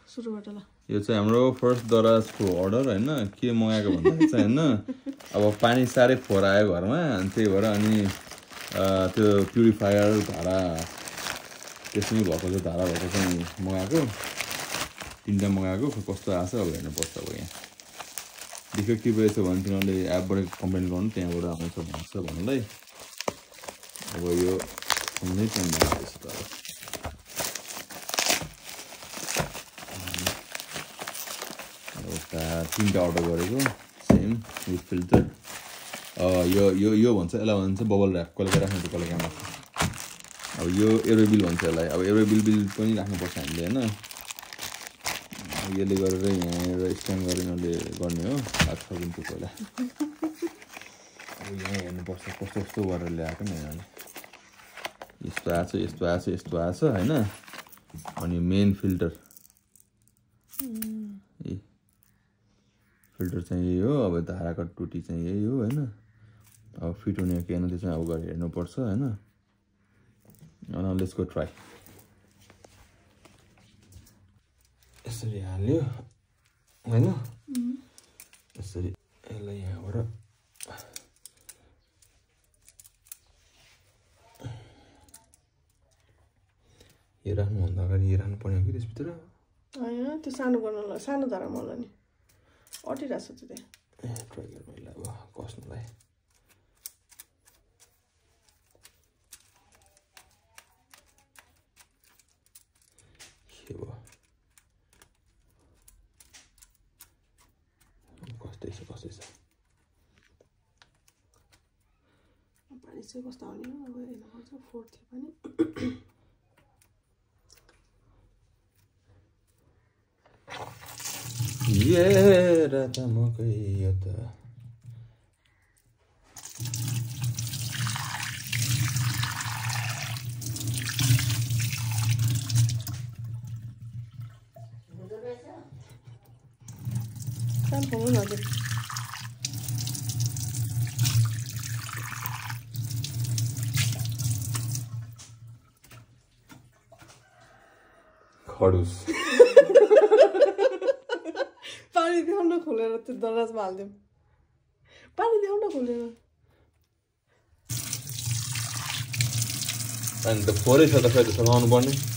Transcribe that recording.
सुरुबाट ल यो चाहिँ हाम्रो फर्स्ट दराजको अर्डर हैन के मगाएको भन्दा चाहिँ हैन अब पानी सारै फोहोर आयो घरमा अनि त्यही भएर अनि त्यो प्युरिफायर धारा त्यसमै भएको चाहिँ धारा भएको चाहिँ मगाएको तीनटा मगाएको कस्तो आछ अब हेर्नु पर्छ अब यहाँ डिफेक्टिभ रहेछ भने तिनीहरूले एपबाट कम्प्लेन गर्नु त्यहाँबाट आउँछ भन्छ भन्नुलाई अब यो कुनै टाइम लाग्छ त तीनटा अर्डर गरेको सेम विथ फिल्टर यो यो यो भन्छ यसलाई भन्छ बबल ऱ्याप कसले राख्नु त कसले काम लाग्छ अब यो एरोबिल भन्छ यसलाई अब एरोबिल पनि राख्नुपर्छ हामीले होइन यसले गरेर यहाँ स्ट्यान्ड गरेर यिनीहरूले गर्ने हो हात सकिन्थ्यो पहिला अब यहाँ हेर्नुपर्छ कस्तो कस्तो गरेर ल्याएको नि यिनीहरूले यस्तो आएछ यस्तो आएछ यस्तो आएछ होइन अनि मेन फिल्टर फिल्टर चाहिँ यही हो अब धाराको टुटी चाहिँ यही हो होइन अब फिट हुने के होइन त्यो चाहिँ अब गएर हेर्नुपर्छ होइन लेट्स गो ट्राई यसरी हाल्यो होइन यसरी यसलाई यहाँबाट यो राख्नुभन्दा अगाडि यो राख्नु पर्ने हो कि त्यसभित्र होइन त्यो सानो गर्नलाई सानो धारामा होला नि अटिरहेछ त्यो त्यहाँ ट्राई गर्नु मैले अब कस्नुलाई के भयो कस्तै छ पानी चाहिँ कस्तो आउने हो अब हेर्नुपर्छ फोर थियो पनि ये रात मकै यो त खडुस पानी देखाउन खोलेर त्यो दराजमा हाल्दिउँ पानी देखाउन खोलेर अनि त फोरै छ त फेरि त्यसो लाउनु पर्ने